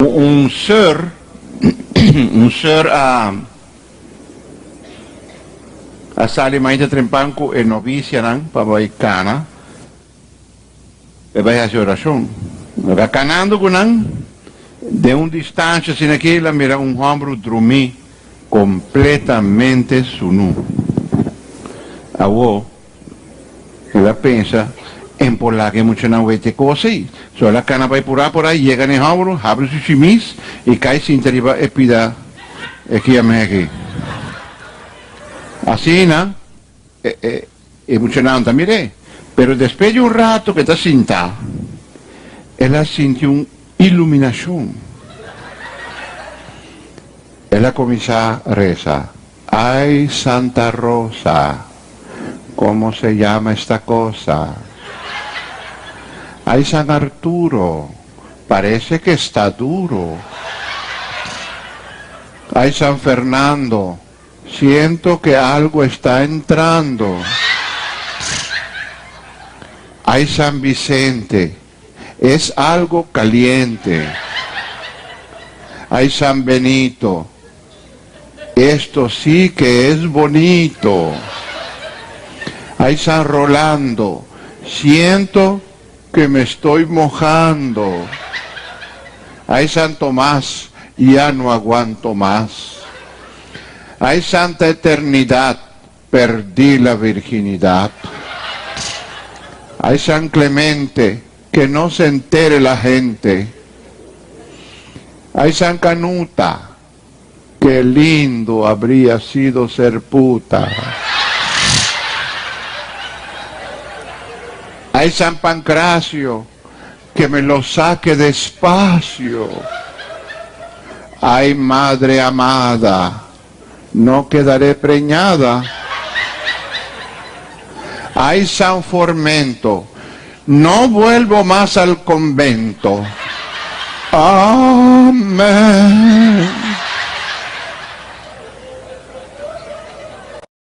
Un seur, un seur a a sali mainta trempan ku e novisianan pa bai kana, e bai hasi orashon. Ora kanando ku nan, den un distansha asina aki el a mira un hòmber drumí kompletamente sunú. Awor. El a pensa, En por laga e muchanan wete kos ei. So el a kana bai purá por ai, yega na e hòmber, habri su shimis i kai sinta riba e pida e kiamé aki. Asina e e muchanan ta mir'é. Pero despues di un rato ku e ta sintá, el a sinti un iluminashon. El a kuminsá resa, Ay Santa Rosa, como se llama esta cosa? Ay San Arturo, parece que está duro. Ay San Fernando, siento que algo está entrando. Ay San Vicente, es algo caliente. Ay San Benito, Esto sí que es bonito. Ay San Rolando, siento que me estoy mojando. Ay San Tomás, ya no aguanto más. Ay Santa Eternidad, perdí la virginidad. Ay San Clemente, que no se entere la gente. Ay San Canuta, Qué lindo habría sido ser puta. Ay San Pancracio, que me lo saque despacio. Ay madre amada, no quedaré preñada. Ay San Formento, no vuelvo más al convento. Amén.